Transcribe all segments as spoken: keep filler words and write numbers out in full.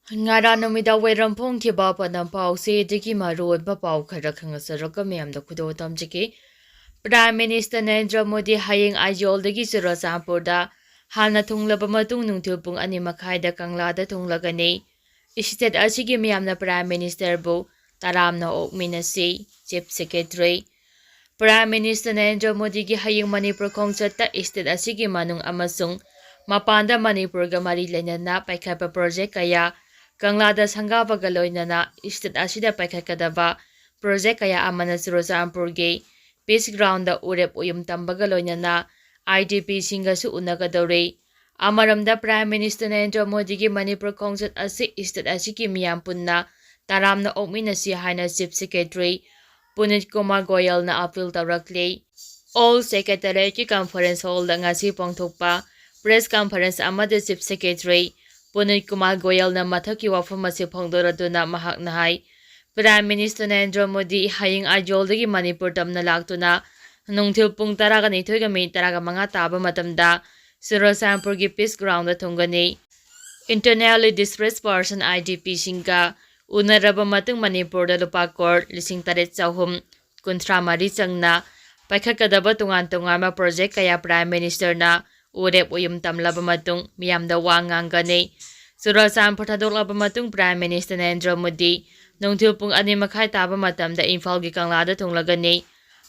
ꯉꯔꯥꯡ ꯅꯨꯃꯤꯗꯥꯡ ꯋꯥꯏꯔꯝ ꯐꯣꯡꯈꯤꯕ ꯄꯥꯎꯗꯝ ꯄꯥꯎꯆꯦꯗꯒꯤ ꯃꯔꯨꯑꯣꯏꯕ ꯄꯥꯎ ꯈꯔ ꯈꯪꯍꯟꯖꯔꯒ ꯃꯌꯥꯝꯗ ꯈꯨꯗꯣꯜ ꯇꯝꯖꯒꯦ꯫ Prime Minister ꯅꯔꯦꯟꯗ꯭ꯔ ꯃꯣꯗꯤ ꯍꯌꯦꯡ ꯑꯥꯏꯖꯣꯜꯗꯒꯤ ꯆꯨꯔꯆꯥꯟꯄꯨꯔꯗ ꯍꯥꯟꯅ ꯊꯨꯡꯂꯕ ꯃꯇꯨꯡ ꯅꯨꯡꯊꯤꯜ ꯄꯨꯡ ꯑꯅꯤ ꯃꯈꯥꯏꯗ ꯀꯪꯂꯥꯗ ꯊꯨꯡꯂꯒꯅꯤ꯫ State ꯑꯁꯤꯒꯤ ꯃꯤꯌꯥꯝꯅ Prime Ministerꯕꯨ ꯇꯔꯥꯝꯅ ꯑꯣꯛꯃꯤꯟꯅꯁꯤ꯫ Chief Secretary꯫ Prime Minister Narendra ꯃꯣꯗꯤꯒꯤ ꯍꯌꯦꯡ ꯃꯅꯤꯄꯨꯔ ꯈꯣꯡꯆꯠꯇ state ꯑꯁꯤꯒꯤ ꯃꯅꯨꯡ ꯑꯃꯁꯨꯡ ꯃꯄꯥꯟꯗ ꯃꯅꯤꯄꯨꯔꯒ ꯃꯔꯤ ꯂꯩꯅꯅ ꯄꯥꯏꯈꯠꯄ project ꯀꯌꯥ, ꯀꯪꯂꯥꯗ ꯁꯪꯒꯥꯕꯒ ꯂꯣꯏꯅꯅ state ꯑꯁꯤꯗ ꯄꯥꯏꯈꯠꯀꯗꯕ project ꯀꯌꯥ ꯑꯃꯅ ꯆꯨꯔꯆꯥꯟꯄꯨꯔꯒꯤ Peace Groundꯗ ꯎꯔꯦꯞ ꯎꯌꯨꯝ ꯇꯝꯕꯒ ꯂꯣꯏꯅꯅ IDPꯁꯤꯡꯒꯁꯨ ꯎꯅꯒꯗꯧꯔꯤ꯫ ꯑꯃꯔꯣꯝꯗ Prime Minister ꯅꯔꯦꯟꯗ꯭ꯔ ꯃꯣꯗꯤꯒꯤ ꯃꯅꯤꯄꯨꯔ ꯈꯣꯡꯆꯠ ꯑꯁꯤ state ꯑꯁꯤꯒꯤ ꯃꯤꯌꯥꯝ ꯄꯨꯟꯅ ꯇꯔꯥꯝꯅ ꯑꯣꯛꯃꯤꯟꯅꯁꯤ ꯍꯥꯏꯅ Chief Secretary ꯄꯨꯅꯤꯠ Kumar ꯒꯣꯌꯜꯅ appeal ꯇꯧꯔꯛꯂꯤ꯫ All Secretariatꯀꯤ Conference Hallꯗ ꯉꯁꯤ ꯄꯥꯡꯊꯣꯛꯄ press conference ꯑꯃꯗ Chief Secretary ꯄꯨꯅꯤꯠ ꯀꯨꯃꯥꯔ ꯒꯣꯌꯜꯅ ꯃꯊꯛꯀꯤ ꯋꯥꯐꯝ ꯑꯁꯤ ꯐꯣꯡꯗꯣꯔꯗꯨꯅ ꯃꯍꯥꯛꯅ ꯍꯥꯏ, Prime Minister ꯅꯔꯦꯟꯗ꯭ꯔ ꯃꯣꯗꯤ ꯍꯌꯦꯡ ꯑꯥꯏꯖꯣꯜꯗꯒꯤ ꯃꯅꯤꯄꯨꯔ ꯇꯝꯅ ꯂꯥꯛꯇꯨꯅ ꯅꯨꯡꯊꯤꯜ ꯄꯨꯡ ꯇꯔꯥꯒ ꯅꯤꯊꯣꯏꯒ ꯃꯤꯅꯤꯠ ꯇꯔꯥꯒ ꯃꯉꯥ ꯇꯥꯕ ꯃꯇꯝꯗ ꯆꯨꯔꯆꯥꯟꯄꯨꯔꯒꯤ Peace Groundꯗ ꯊꯨꯡꯒꯅꯤ꯫ Internally Displaced Person, IDPꯁꯤꯡꯒ ꯎꯅꯔꯕ ꯃꯇꯨꯡ ꯃꯅꯤꯄꯨꯔꯗ ꯂꯨꯄꯥ ꯀ꯭ꯔꯣꯔ ꯂꯤꯁꯤꯡ ꯇꯔꯦꯠ ꯆꯍꯨꯝ ꯀꯨꯟꯊ꯭ꯔꯥ ꯃꯔꯤ ꯆꯪꯅ ꯄꯥꯏꯈꯠꯀꯗꯕ ꯇꯣꯉꯥꯟ ꯇꯣꯉꯥꯟꯕ project ꯀꯌꯥ Prime Ministerꯅ ꯎꯔꯦꯞ ꯎꯌꯨꯝ ꯇꯝꯂꯕ ꯃꯇꯨꯡ ꯃꯤꯌꯥꯝꯗ ꯋꯥ ꯉꯥꯡꯒꯅꯤ꯫ ꯆꯨꯔꯆꯥꯟꯄꯨꯔ ꯊꯥꯗꯣꯛꯂꯕ ꯃꯇꯨꯡ Prime Minister ꯅꯔꯦꯟꯗ꯭ꯔ ꯃꯣꯗꯤ ꯅꯨꯡꯊꯤꯜ ꯄꯨꯡ ꯑꯅꯤ ꯃꯈꯥꯏ ꯇꯥꯕ ꯃꯇꯝꯗ ꯏꯝꯐꯥꯜꯒꯤ ꯀꯪꯂꯥꯗ ꯊꯨꯡꯂꯒꯅꯤ꯫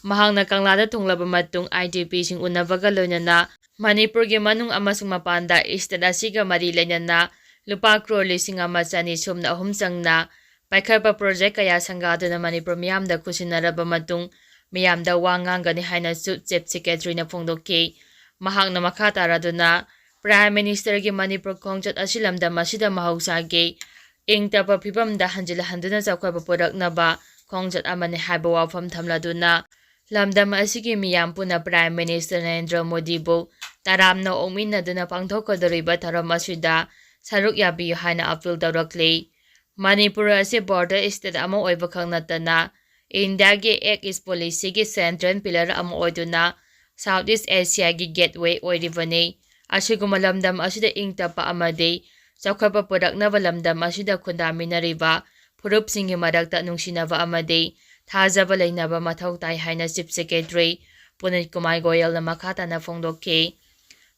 ꯃꯍꯥꯛꯅ ꯀꯪꯂꯥꯗ ꯊꯨꯡꯂꯕ ꯃꯇꯨꯡ IDPꯁꯤꯡ ꯎꯅꯕꯒ ꯂꯣꯏꯅꯅ ꯃꯅꯤꯄꯨꯔꯒꯤ ꯃꯅꯨꯡ ꯑꯃꯁꯨꯡ ꯃꯄꯥꯟꯗ state ꯑꯁꯤꯒ ꯃꯔꯤ ꯂꯩꯅꯅ ꯂꯨꯄꯥ ꯀ꯭ꯔꯣꯔ ꯂꯤꯁꯤꯡ ꯑꯃ ꯆꯅꯤ ꯁꯨꯞꯅ ꯑꯍꯨꯝ ꯆꯪꯅ ꯄꯥꯏꯈꯠꯄ project ꯀꯌꯥ ꯁꯪꯒꯥꯗꯨꯅ ꯃꯅꯤꯄꯨꯔ ꯃꯤꯌꯥꯝꯗ ꯈꯨꯠꯁꯤꯟꯅꯔꯕ ꯃꯇꯨꯡ ꯃꯤꯌꯥꯝꯗ ꯋꯥ ꯉꯥꯡꯒꯅꯤ ꯍꯥꯏꯅꯁꯨ Chief Secretaryꯅ ꯐꯣꯡꯗꯣꯛꯈꯤ꯫ ꯃꯍꯥꯛꯅ ꯃꯈꯥ ꯇꯥꯔꯗꯨꯅ Prime Ministerꯒꯤ ꯃꯅꯤꯄꯨꯔ ꯈꯣꯡꯆꯠ ꯑꯁꯤ ꯂꯝꯗꯝ ꯑꯁꯤꯗ ꯃꯍꯧꯁꯥꯒꯤ ꯏꯪ ꯇꯞꯄ ꯐꯤꯕꯝꯗ ꯍꯟꯖꯤꯜꯍꯟꯗꯨꯅ ꯆꯥꯎꯈꯠꯄ ꯄꯨꯔꯛꯅꯕ ꯈꯣꯡꯆꯠ ꯑꯃꯅꯤ ꯍꯥꯏꯕ ꯋꯥꯐꯝ ꯊꯝꯂꯗꯨꯅ ꯂꯝꯗꯝ ꯑꯁꯤꯒꯤ ꯃꯤꯌꯥꯝ ꯄꯨꯟꯅ Prime Minister ꯅꯔꯦꯟꯗ꯭ꯔ ꯃꯣꯗꯤꯕꯨ ꯇꯔꯥꯝꯅ ꯑꯣꯛꯃꯤꯟꯅꯗꯨꯅ ꯄꯥꯡꯊꯣꯛꯀꯗꯧꯔꯤꯕ ꯊꯧꯔꯝ ꯑꯁꯤꯗ ꯁꯔꯨꯛ ꯌꯥꯕꯤꯌꯨ ꯍꯥꯏꯅ appeal ꯇꯧꯔꯛꯂꯤ꯫ ꯃꯅꯤꯄꯨꯔ ꯑꯁꯤ border state ꯑꯃ ꯑꯣꯏꯕꯈꯛ ꯅꯠꯇꯅ Indiaꯒꯤ Act East Policyꯒꯤ central pillar ꯑꯃ ꯑꯣꯏꯗꯨꯅ South East Asiaꯒꯤ gateway ꯑꯣꯏꯔꯤꯕꯅꯤ꯫ ꯑꯁꯤꯒꯨꯝꯕ ꯂꯝꯗꯝ ꯑꯁꯤꯗ ꯏꯪ ꯇꯞꯄ ꯑꯃꯗꯤ ꯆꯥꯎꯈꯠꯄ ꯄꯨꯔꯛꯅꯕ ꯂꯝꯗꯝ ꯑꯁꯤꯗ ꯈꯨꯟꯗꯥꯃꯤꯟꯅꯔꯤꯕ ꯐꯨꯔꯨꯞꯁꯤꯡꯒꯤ ꯃꯔꯛꯇ ꯅꯨꯡꯁꯤꯅꯕ ꯑꯃꯗꯤ ꯊꯥꯖꯕ ꯂꯩꯅꯕ ꯃꯊꯧ ꯇꯥꯏ ꯍꯥꯏꯅ Chief Secretary ꯄꯨꯅꯤꯠ ꯀꯨꯃꯥꯔ ꯒꯣꯌꯜꯅ ꯃꯈꯥ ꯇꯥꯅ ꯐꯣꯡꯗꯣꯛꯈꯤ꯫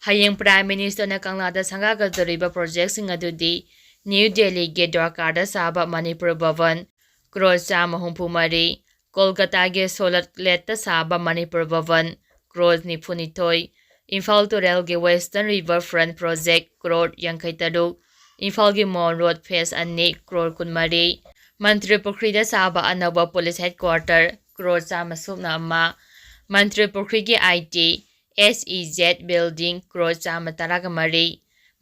ꯍꯌꯦꯡ Prime Ministerꯅ ꯀꯪꯂꯥꯗ ꯁꯪꯒꯥꯒꯗꯧꯔꯤꯕ projectꯁꯤꯡ ꯑꯗꯨꯗꯤ New Delhiꯒꯤ ꯗ꯭ꯋꯥꯔꯀꯥꯗ ꯁꯥꯕ ꯃꯅꯤꯄꯨꯔ ꯚꯕꯟ, crore ꯆꯥꯝꯃ ꯍꯨꯝꯐꯨ ꯃꯔꯤ, ꯀꯣꯜꯀꯇꯥꯒꯤ ꯁꯣꯂꯠꯂꯦꯠꯇ ꯁꯥꯕ ꯃꯅꯤꯄꯨꯔ ꯚꯕꯟ, crore ꯅꯤꯐꯨ ꯅꯤꯊꯣꯏ, ꯏꯝꯐꯥꯜ ꯇꯨꯔꯦꯜꯒꯤ Western River Front Project, crore ꯌꯥꯡꯈꯩ ꯇꯔꯨꯛ, ꯏꯝꯐꯥꯜꯒꯤ Mall Road Phase ꯑꯅꯤ, crore ꯀꯨꯟꯃꯔꯤ, ꯃꯟꯇ꯭ꯔꯤ ꯄꯨꯈ꯭ꯔꯤꯗ ꯁꯥꯕ ꯑꯅꯧꯕ police headquarter, crore ꯆꯥꯝꯃ ꯁꯨꯞꯅ ꯑꯃ, ꯃꯟꯇ꯭ꯔꯤ ꯄꯨꯈ꯭ꯔꯤꯒꯤ IT, SEZ building, crore ꯆꯥꯝꯃ ꯇꯔꯥꯒ ꯃꯔꯤ,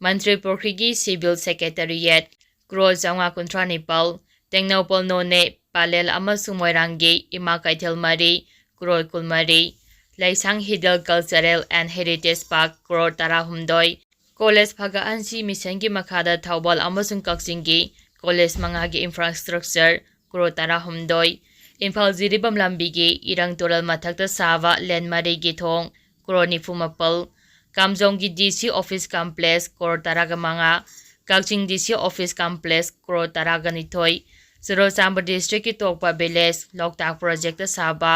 ꯃꯟꯇ꯭ꯔꯤ ꯄꯨꯈ꯭ꯔꯤꯒꯤ Civil Secretariat, crore ꯆꯥꯝꯃꯉꯥ ꯀꯨꯟꯊ꯭ꯔꯥ ꯅꯤꯄꯥꯜ, ꯇꯦꯡꯅꯧꯄꯜ ꯅꯣꯅꯦ ꯄꯂꯦꯜ ꯑꯃꯁꯨꯡ ꯃꯣꯏꯔꯥꯡꯒꯤ ꯏꯃꯥ ꯀꯩꯊꯦꯜ ꯃꯔꯤ, crore ꯀꯨꯟꯃꯔꯤ, ꯂꯩꯁꯥꯡ Hidden Cultural and Heritage Park, crore ꯇꯔꯥꯍꯨꯝꯗꯣꯏ, College ꯐꯒꯠꯍꯟꯁꯤ missionꯒꯤ ꯃꯈꯥꯗ ꯊꯧꯕꯥꯜ ꯑꯃꯁꯨꯡ ꯀꯛꯆꯤꯡꯒꯤ college ꯃꯉꯥꯒꯤ infrastructure, crore ꯇꯔꯥꯍꯨꯝꯗꯣꯏ, ꯏꯝꯐꯥꯜ ꯖꯤꯔꯤꯕꯥꯝ ꯂꯝꯕꯤꯒꯤ ꯏꯔꯪ ꯇꯨꯔꯦꯜ ꯃꯊꯛꯇ ꯁꯥꯕ lane ꯃꯔꯤꯒꯤ ꯊꯣꯡ, crore ꯅꯤꯐꯨ ꯃꯥꯄꯜ, ꯀꯥꯝꯖꯣꯡꯒꯤ DC office complex, crore ꯇꯔꯥꯒ ꯃꯉꯥ, ꯀꯛꯆꯤꯡ DC office complex, crore ꯇꯔꯥꯒ ꯅꯤꯊꯣꯏ, ꯆꯨꯔꯆꯥꯟꯄꯨꯔ districtꯀꯤ ꯇꯣꯛꯄ village ꯂꯣꯛꯇꯥꯛ projectꯇ ꯁꯥꯕ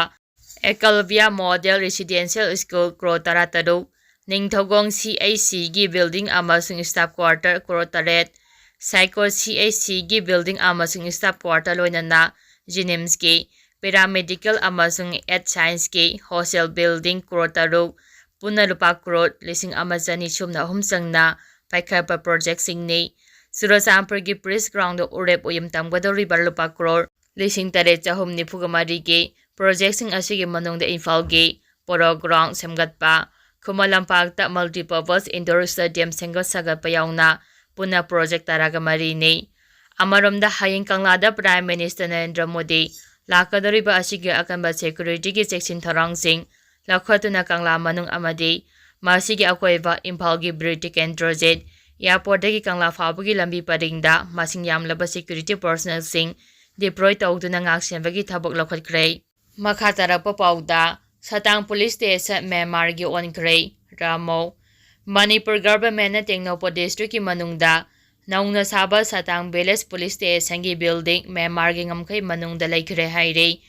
Eklavya Model Residential School, crore ꯇꯔꯥꯇꯔꯨꯛ, ꯅꯤꯡꯊꯧꯈꯣꯡ CHCꯒꯤ building ꯑꯃꯁꯨꯡ staff quarter, crore ꯇꯔꯦꯠ, ꯁꯥꯏꯀꯣ CHCꯒꯤ building ꯑꯃꯁꯨꯡ staff quarter ꯂꯣꯏꯅꯅ JNIMSꯀꯤ paramedical ꯑꯃꯁꯨꯡ health scienceꯀꯤ hostel building, crore ꯇꯔꯨꯛ, ꯄꯨꯟꯅ ꯂꯨꯄꯥ crore ꯂꯤꯁꯤꯡ ꯑꯃ ꯆꯅꯤ ꯁꯨꯞꯅ ꯑꯍꯨꯝ ꯆꯪꯅ ꯄꯥꯏꯈꯠꯄ projectꯁꯤꯡꯅꯤ꯫ ꯆꯨꯔꯆꯥꯟꯄꯨꯔꯒꯤ Preish Groundꯗ ꯎꯔꯦꯞ ꯎꯌꯨꯝ ꯇꯝꯒꯗꯧꯔꯤꯕ ꯂꯨꯄꯥ crore ꯂꯤꯁꯤꯡ ꯇꯔꯦꯠ ꯆꯍꯨꯝ ꯅꯤꯐꯨꯒ ꯃꯔꯤꯒꯤ projectꯁꯤꯡ ꯑꯁꯤꯒꯤ ꯃꯅꯨꯡꯗ ꯏꯝꯐꯥꯜꯒꯤ Polo Ground ꯁꯦꯝꯒꯠꯄ, ꯈꯨꯃꯟ ꯂꯝꯄꯥꯛꯇ multipurpose indoor stadium ꯁꯦꯝꯒꯠ ꯁꯥꯒꯠꯄ ꯌꯥꯎꯅ ꯄꯨꯟꯅ project ꯇꯔꯥꯒ ꯃꯔꯤꯅꯤ꯫ ꯑꯃꯔꯣꯝꯗ, ꯍꯌꯦꯡ ꯀꯪꯂꯥꯗ Prime Minister ꯅꯔꯦꯟꯗ꯭ꯔ ꯃꯣꯗꯤ ꯂꯥꯛꯀꯗꯧꯔꯤꯕ ꯑꯁꯤꯒꯤ ꯑꯀꯟꯕ securityꯒꯤ ꯆꯦꯛꯁꯤꯟ ꯊꯧꯔꯥꯡꯁꯤꯡ ꯂꯧꯈꯠꯇꯨꯅ ꯀꯪꯂꯥ ꯃꯅꯨꯡ ꯑꯃꯗꯤ ꯃꯁꯤꯒꯤ ꯑꯀꯣꯏꯕ ꯏꯝꯐꯥꯜꯒꯤ Birla Terminalꯗꯒꯤ airportꯇꯒꯤ ꯀꯪꯂꯥ ꯐꯥꯎꯕꯒꯤ ꯂꯝꯕꯤ ꯄꯔꯤꯡꯗ ꯃꯁꯤꯡ ꯌꯥꯝꯂꯕ security personnelꯁꯤꯡ deploy ꯇꯧꯗꯨꯅ ꯉꯥꯛꯁꯦꯟꯕꯒꯤ ꯊꯕꯛ ꯂꯧꯈꯠꯈ꯭ꯔꯦ꯫ ꯃꯈꯥ ꯇꯥꯔꯛꯄ ꯄꯥꯎꯗ, ꯁꯇꯥꯡ police station Myanmarꯒꯤ ꯑꯣꯟꯈ꯭ꯔꯦ꯫ ꯔꯥꯃꯣ꯫ ꯃꯅꯤꯄꯨꯔ governmentꯅ ꯇꯦꯡꯅꯧꯄꯜ districtꯀꯤ ꯃꯅꯨꯡꯗ ꯅꯧꯅ ꯁꯥꯕ ꯁꯇꯥꯡ ꯚꯤꯂꯦꯖ ꯄꯨꯂꯤꯁ ꯁ꯭ꯇꯦꯁꯟꯒꯤ ꯕꯤꯜꯗꯤꯡ ꯃ꯭ꯌꯥꯟꯃꯥꯔꯒꯤ ꯉꯝꯈꯩ ꯃꯅꯨꯡꯗ ꯂꯩꯈ꯭ꯔꯦ ꯍꯥꯏꯔꯤ꯫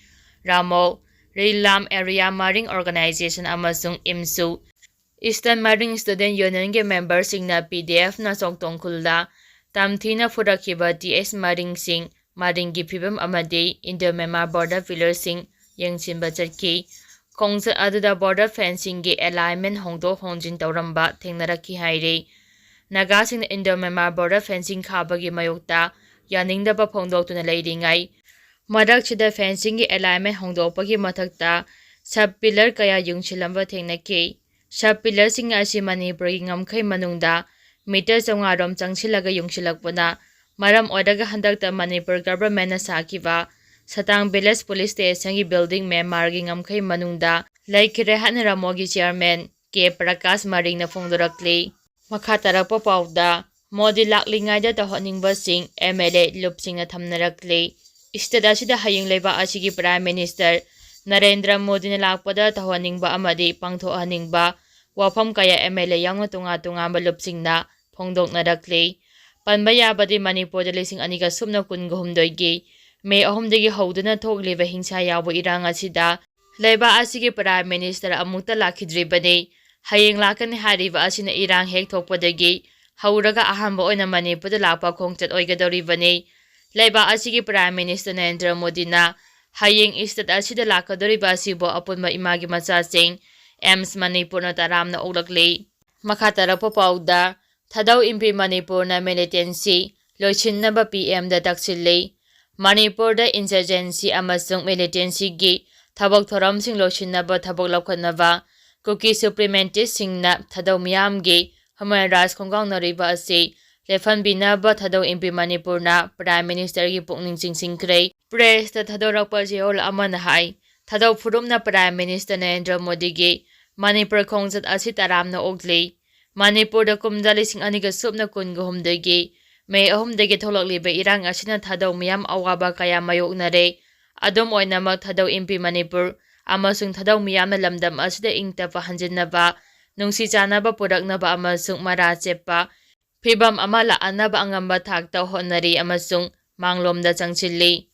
ꯔꯥꯃꯣ, ꯔꯤꯂꯥꯝ ꯑꯦꯔꯤꯌꯥ ꯃꯔꯤꯡ ꯑꯣꯔꯒꯅꯥꯏꯖꯦꯁꯟ ꯑꯃꯁꯨꯡ ꯏꯝꯁꯨ, ꯏꯁꯇꯔꯟ ꯃꯔꯤꯡ ꯁ꯭ꯇꯨꯗꯦꯟ ꯌꯨꯅꯤꯌꯟꯒꯤ ꯃꯦꯝꯕꯔꯁꯤꯡꯅ ꯄꯤ ꯗꯤ ꯑꯦꯐꯅ ꯆꯣꯛꯊꯣꯡ ꯈꯨꯜꯗ ꯇꯝꯊꯤꯅ ꯐꯨꯔꯛꯈꯤꯕ ꯇꯤ ꯑꯦꯁ ꯃꯔꯤꯡꯁꯤꯡ, ꯃꯔꯤꯡꯒꯤ ꯐꯤꯕꯝ ꯑꯃꯗꯤ ꯏꯟꯗꯣ ꯃ꯭ꯌꯥꯟꯃꯥꯔ ꯕꯣꯔꯗꯔ ꯄꯤꯂꯔꯁꯤꯡ ꯌꯦꯡꯁꯤꯟꯕ ꯆꯠꯈꯤ꯫ ꯈꯣꯡꯆꯠ ꯑꯗꯨꯗ ꯕꯣꯔꯗꯔ ꯐꯦꯟꯁꯤꯡꯒꯤ ꯑꯦꯂꯥꯏꯟꯃꯦꯟ ꯍꯣꯡꯗꯣꯛ ꯍꯣꯡꯖꯤꯟ ꯇꯧꯔꯝꯕ ꯊꯦꯡꯅꯔꯛꯈꯤ ꯍꯥꯏꯔꯤ꯫ ꯅꯥꯒꯥꯁꯤꯡꯅ ꯏꯟꯗꯣ ꯃ꯭ꯌꯥꯟꯃꯥꯔ ꯕꯣꯔꯗꯔ ꯐꯦꯟꯁꯤꯡ ꯈꯥꯕꯒꯤ ꯃꯥꯌꯣꯛꯇ ꯌꯥꯅꯤꯡꯗꯕ ꯐꯣꯡꯗꯣꯛꯇꯨꯅ ꯂꯩꯔꯤꯉꯩ ꯃꯔꯛꯁꯤꯗ ꯐꯦꯟꯁꯤꯡꯒꯤ ꯑꯦꯂꯥꯏꯟꯃꯦꯟ ꯍꯣꯡꯗꯣꯛꯄꯒꯤ ꯃꯊꯛꯇ ꯁꯕ ꯄꯤꯂꯔ ꯀꯌꯥ ꯌꯨꯡꯁꯤꯜꯂꯝꯕ ꯊꯦꯡꯅꯈꯤ꯫ ꯁꯕ ꯄꯤꯂꯔꯁꯤꯡ ꯑꯁꯤ ꯃꯅꯤꯄꯨꯔꯒꯤ ꯉꯝꯈꯩ ꯃꯅꯨꯡꯗ ꯃꯤꯇꯔ ꯆꯥꯝꯃꯉꯥ ꯔꯣꯝ ꯆꯪꯁꯤꯜꯂꯒ ꯌꯨꯡꯁꯤꯜꯂꯛꯄꯅ ꯃꯔꯝ ꯑꯣꯏꯔꯒ ꯍꯟꯗꯛꯇ ꯃꯅꯤꯄꯨꯔ ꯒꯚꯔꯟꯃꯦꯟꯠꯅ ꯁꯥꯈꯤꯕ ꯁꯇꯥꯡ ꯚꯤꯂꯦꯖ ꯄꯨꯂꯤꯁ ꯁ꯭ꯇꯦꯁꯟꯒꯤ ꯕꯤꯜꯗꯤꯡ ꯃ꯭ꯌꯥꯟꯃꯥꯔꯒꯤ ꯉꯝꯈꯩ ꯃꯅꯨꯡꯗ ꯂꯩꯈꯤꯔꯦ ꯍꯥꯏꯅ ꯔꯥꯃꯣꯒꯤ ꯆꯤꯌꯔꯃꯦꯟ ꯀꯦ ꯄ꯭ꯔꯀꯥꯁ ꯃꯔꯤꯡꯅ ꯐꯣꯡꯗꯣꯔꯛꯂꯤ꯫ ꯃꯈꯥ ꯇꯥꯔꯛꯄ ꯄꯥꯎꯗ, ꯃꯣꯗꯤ ꯂꯥꯛꯂꯤꯉꯩꯗ ꯇꯧꯍꯟꯅꯤꯡꯕꯁꯤꯡ ꯑꯦꯝ ꯑꯦꯜ ꯑꯦ ꯂꯨꯞꯁꯤꯡꯅ ꯊꯝꯅꯔꯛꯂꯤ꯫ ꯁ꯭ꯇꯦꯠ ꯑꯁꯤꯗ ꯍꯌꯦꯡ ꯂꯩꯕꯥꯛ ꯑꯁꯤꯒꯤ ꯄ꯭ꯔꯥꯏꯝ ꯃꯤꯅꯤꯁꯇꯔ ꯅꯔꯦꯟꯗ꯭ꯔ ꯃꯣꯗꯤꯅ ꯂꯥꯛꯄꯗ ꯇꯧꯍꯟꯅꯤꯡꯕ ꯑꯃꯗꯤ ꯄꯥꯡꯊꯣꯛꯍꯟꯅꯤꯡꯕ ꯋꯥꯐꯝ ꯀꯌꯥ ꯑꯦꯝ ꯑꯦꯜ ꯑꯦ ꯌꯥꯎꯅ ꯇꯣꯉꯥꯟ ꯇꯣꯉꯥꯟꯕ ꯂꯨꯞꯁꯤꯡꯅ ꯐꯣꯡꯗꯣꯛꯅꯔꯛꯂꯤ꯫ ꯄꯟꯕ ꯌꯥꯕꯗꯤ ꯃꯅꯤꯄꯨꯔꯗ ꯂꯤꯁꯤꯡ ꯑꯅꯤꯒ ꯁꯨꯞꯅ ꯀꯨꯟꯒ ꯍꯨꯝꯗꯣꯏꯒꯤ ꯃꯦ ꯑꯍꯨꯝꯗꯒꯤ ꯍꯧꯗꯨꯅ ꯊꯣꯛꯂꯤꯕ ꯍꯤꯡꯁꯥ ꯌꯥꯎꯕ ꯏꯔꯥꯡ ꯑꯁꯤꯗ ꯂꯩꯕꯥꯛ ꯑꯁꯤꯒꯤ ꯄ꯭ꯔꯥꯏꯝ ꯃꯤꯅꯤꯁꯇꯔ ꯑꯃꯨꯛꯇ ꯂꯥꯛꯈꯤꯗ꯭ꯔꯤꯕꯅꯤ꯫ ꯍꯌꯦꯡ ꯂꯥꯛꯀꯅꯤ ꯍꯥꯏꯔꯤꯕ ꯑꯁꯤꯅ ꯏꯔꯥꯡ ꯍꯦꯛ ꯊꯣꯛꯄꯗꯒꯤ ꯍꯧꯔꯒ ꯑꯍꯥꯟꯕ ꯑꯣꯏꯅ ꯃꯅꯤꯄꯨꯔꯗ ꯂꯥꯛꯄ ꯈꯣꯡꯆꯠ ꯑꯣꯏꯒꯗꯧꯔꯤꯕꯅꯤ꯫ ꯂꯩꯕꯥꯛ ꯑꯁꯤꯒꯤ ꯄ꯭ꯔꯥꯏꯝ ꯃꯤꯅꯤꯁꯇꯔ ꯅꯔꯦꯟꯗ꯭ꯔ ꯃꯣꯗꯤꯅ ꯍꯌꯦꯡ ꯁ꯭ꯇꯦꯠ ꯑꯁꯤꯗ ꯂꯥꯛꯀꯗꯧꯔꯤꯕ ꯑꯁꯤꯕꯨ ꯑꯄꯨꯟꯕ ꯏꯃꯥꯒꯤ ꯃꯆꯥꯁꯤꯡ, ꯑꯦꯝꯁ ꯃꯅꯤꯄꯨꯔꯅ ꯇꯔꯥꯝꯅ ꯑꯣꯛꯂꯛꯂꯤ꯫ ꯃꯈꯥ ꯇꯥꯔꯛꯄ ꯄꯥꯎꯗ, ꯊꯥꯗꯧ ꯏꯝꯄꯤ ꯃꯅꯤꯄꯨꯔꯅ ꯃꯤꯂꯤꯇꯦꯟꯁꯤ ꯂꯣꯏꯁꯤꯟꯅꯕ ꯄꯤ ꯑꯦꯝꯗ ꯇꯛꯁꯤꯜꯂꯤ꯫ ꯃꯅꯤꯄꯨꯔꯗ ꯏꯟꯁꯔꯖꯦꯟꯁꯤ ꯑꯃꯁꯨꯡ ꯃꯤꯂꯤꯇꯦꯟꯁꯤꯒꯤ ꯊꯕꯛ ꯊꯧꯔꯝꯁꯤꯡ ꯂꯣꯏꯁꯤꯟꯅꯕ ꯊꯕꯛ ꯂꯧꯈꯠꯅꯕ ꯀꯨꯀꯤ ꯁꯨꯄ꯭ꯔꯤꯃꯦꯟꯇꯤꯁꯁꯤꯡꯅ ꯊꯥꯗꯧ ꯃꯤꯌꯥꯝꯒꯤ ꯍ꯭ꯌꯨꯃꯦꯟ ꯔꯥꯏꯠꯁ ꯈꯣꯡꯒꯥꯎꯅꯔꯤꯕ ꯑꯁꯤ ꯂꯦꯞꯍꯟꯕꯤꯅꯕ ꯊꯥꯗꯧ ꯏꯝꯄꯤ ꯃꯅꯤꯄꯨꯔꯅ ꯄ꯭ꯔꯥꯏꯝ ꯃꯤꯅꯤꯁꯇꯔꯒꯤ ꯄꯨꯛꯅꯤꯡ ꯆꯤꯡꯁꯤꯟꯈ꯭ꯔꯦ꯫ ꯄ꯭ꯔꯦꯁꯇ ꯊꯥꯗꯣꯔꯛꯄ ꯆꯦꯔꯣꯜ ꯑꯃꯅ ꯍꯥꯏ, ꯊꯥꯗꯧ ꯐꯨꯔꯨꯞꯅ ꯄ꯭ꯔꯥꯏꯝ ꯃꯤꯅꯤꯁꯇꯔ ꯅꯔꯦꯟꯗ꯭ꯔ ꯃꯣꯗꯤꯒꯤ ꯃꯅꯤꯄꯨꯔ ꯈꯣꯡꯆꯠ ꯑꯁꯤ ꯇꯔꯥꯝꯅ ꯑꯣꯛꯂꯤ꯫ ꯃꯅꯤꯄꯨꯔꯗ ꯀꯨꯝꯖꯥ ꯂꯤꯁꯤꯡ ꯑꯅꯤꯒ ꯁꯨꯞꯅ ꯀꯨꯟꯒ ꯍꯨꯝꯗꯣꯏꯒꯤ ꯃꯦ ꯑꯍꯨꯝꯗꯒꯤ ꯊꯣꯛꯂꯛꯂꯤꯕ ꯏꯔꯥꯡ ꯑꯁꯤꯅ ꯊꯥꯗꯧ ꯃꯤꯌꯥꯝ ꯑꯋꯥꯕ ꯀꯌꯥ ꯃꯥꯌꯣꯛꯅꯔꯦ꯫ ꯑꯗꯨꯝ ꯑꯣꯏꯅꯃꯛ, ꯊꯥꯗꯧ ꯏꯝꯄꯤ ꯃꯅꯤꯄꯨꯔ ꯑꯃꯁꯨꯡ ꯊꯥꯗꯧ ꯃꯤꯌꯥꯝꯅ ꯂꯝꯗꯝ ꯑꯁꯤꯗ ꯏꯪ ꯇꯞꯄ ꯍꯟꯖꯤꯟꯅꯕ, ꯅꯨꯡꯁꯤ ꯆꯥꯟꯅꯕ ꯄꯨꯔꯛꯅꯕ ꯑꯃꯁꯨꯡ ꯃꯔꯥ ꯆꯦꯠꯄ ꯐꯤꯕꯝ ꯑꯃ ꯂꯥꯛꯍꯟꯅꯕ ꯑꯉꯝꯕ ꯊꯥꯛꯇ ꯍꯣꯠꯅꯔꯤ ꯑꯃꯁꯨꯡ ꯃꯥꯡꯂꯣꯝꯗ ꯆꯪꯁꯤꯜꯂꯤ꯫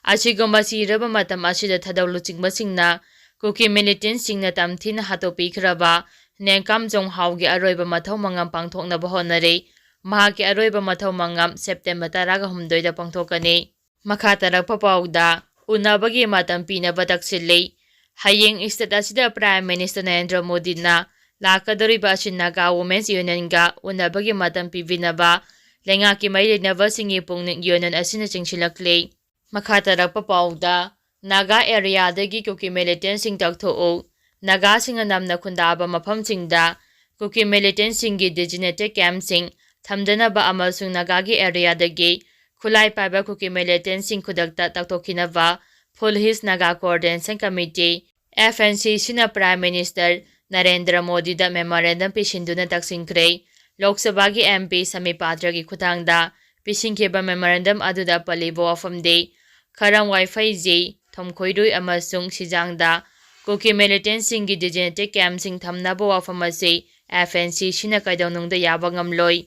ꯑꯁꯤꯒꯨꯝꯕ ꯆꯤꯔꯕ ꯃꯇꯝ ꯑꯁꯤꯗ ꯊꯥꯗꯧ ꯂꯨꯆꯤꯡꯕꯁꯤꯡꯅ ꯀꯨꯀꯤ ꯃꯤꯂꯤꯇꯦꯟꯁꯤꯡꯅ ꯇꯝꯊꯤꯅ ꯍꯥꯠꯇꯣꯛꯄꯤꯈ꯭ꯔꯕ ꯅꯦꯡꯀꯥꯝ ꯖꯣꯡꯍꯥꯎꯒꯤ ꯑꯔꯣꯏꯕ ꯃꯊꯧ ꯃꯉꯝ ꯄꯥꯡꯊꯣꯛꯅꯕ ꯍꯣꯠꯅꯔꯤ꯫ ꯃꯍꯥꯛꯀꯤ ꯑꯔꯣꯏꯕ ꯃꯊꯧ ꯃꯉꯝ ꯁꯦꯞꯇꯦꯝꯕꯔ ꯇꯔꯥꯒ ꯍꯨꯝꯗꯣꯏꯗ ꯄꯥꯡꯊꯣꯛꯀꯅꯤ꯫ ꯃꯈꯥ ꯇꯥꯔꯛꯄ ꯄꯥꯎꯗ ꯎꯅꯕꯒꯤ ꯃꯇꯝ ꯄꯤꯅꯕ ꯇꯛꯁꯤꯜꯂꯤ꯫ ꯍꯌꯦꯡ ꯁ꯭ꯇꯦꯠ ꯑꯁꯤꯗ ꯄ꯭ꯔꯥꯏꯝ ꯃꯤꯅꯤꯁꯇꯔ ꯅꯔꯦꯟꯗ꯭ꯔ ꯃꯣꯗꯤꯅ ꯂꯥꯛꯀꯗꯧꯔꯤꯕ ꯑꯁꯤ ꯅꯥꯒꯥ ꯋꯨꯃꯦꯟꯁ ꯌꯨꯅꯤꯌꯟꯒ ꯎꯅꯕꯒꯤ ꯃꯇꯝ ꯄꯤꯕꯤꯅꯕ ꯂꯩꯉꯥꯛꯀꯤ ꯃꯔꯤ ꯂꯩꯅꯕꯁꯤꯡꯒꯤ ꯄꯨꯛꯅꯤꯡ ꯌꯨꯅꯤꯌꯟ ꯑꯁꯤꯅ ꯆꯤꯡꯁꯤꯜꯂꯛꯂꯤ꯫ ꯃꯈꯥ ꯇꯥꯔꯛꯄ ꯄꯥꯎꯗ ꯅꯥꯒꯥ ꯑꯦꯔꯤꯌꯥꯗꯒꯤ ꯀꯨꯀꯤ ꯃꯤꯂꯤꯇꯦꯟꯁꯤꯡ ꯇꯛꯊꯣꯛꯎ꯫ ꯅꯥꯒꯥꯁꯤꯡꯅ ꯅꯝꯅ ꯈꯨꯟꯗꯥꯕ ꯃꯐꯝꯁꯤꯡꯗ ꯀꯨꯀꯤ ꯃꯤꯂꯤꯇꯦꯟꯁꯤꯡꯒꯤ ꯗꯤꯖꯤꯅꯦꯇꯦꯗ ꯀꯦꯝꯞꯁꯤꯡ ꯊꯝꯗꯅꯕ ꯑꯃꯁꯨꯡ ꯅꯥꯒꯥꯒꯤ ꯑꯦꯔꯤꯌꯥꯗꯒꯤ ꯈꯨꯠꯂꯥꯏ ꯄꯥꯏꯕ ꯀꯨꯀꯤ ꯃꯤꯂꯤꯇꯦꯟꯁꯤꯡ ꯈꯨꯗꯛꯇ ꯇꯛꯊꯣꯛꯈꯤꯅꯕ foot hills Naga coordination committee, F N C ꯁꯤꯅ ꯄ꯭ꯔꯥꯏꯝ ꯃꯤꯅꯤꯁꯇꯔ ꯅꯔꯦꯟꯗ꯭ꯔ ꯃꯣꯗꯤꯗ ꯃꯦꯃꯣꯔꯦꯟꯗꯝ ꯄꯤꯁꯤꯟꯗꯨꯅ ꯇꯛꯁꯤꯟꯈ꯭ꯔꯦ꯫ ꯂꯣꯛ ꯁꯚꯥꯒꯤ ꯑꯦꯝ ꯄꯤ ꯁꯃꯤ ꯄꯥꯇ꯭ꯔꯒꯤ ꯈꯨꯠꯊꯥꯡꯗ ꯄꯤꯁꯤꯟꯈꯤꯕ ꯃꯦꯃꯣꯔꯦꯟꯗꯝ ꯑꯗꯨꯗ ꯄꯜꯂꯤꯕ ꯋꯥꯐꯝꯗꯤ ꯈꯔꯝ ꯋꯥꯏꯐꯩꯖꯤ, ꯊꯨꯝꯈꯣꯏꯔꯨꯏ ꯑꯃꯁꯨꯡ ꯁꯤꯖꯥꯡꯗ ꯀꯨꯀꯤ ꯃꯤꯂꯤꯇꯦꯟꯁꯤꯡꯒꯤ ꯗꯤꯖꯤꯅꯦꯇꯦꯗ ꯀꯦꯝꯞꯁꯤꯡ ꯊꯝꯅꯕ ꯋꯥꯐꯝ ꯑꯁꯤ ꯑꯦꯐ ꯑꯦꯟ ꯁꯤ ꯁꯤꯅ ꯀꯩꯗꯧꯅꯨꯡꯗ ꯌꯥꯕ ꯉꯝꯂꯣꯏ꯫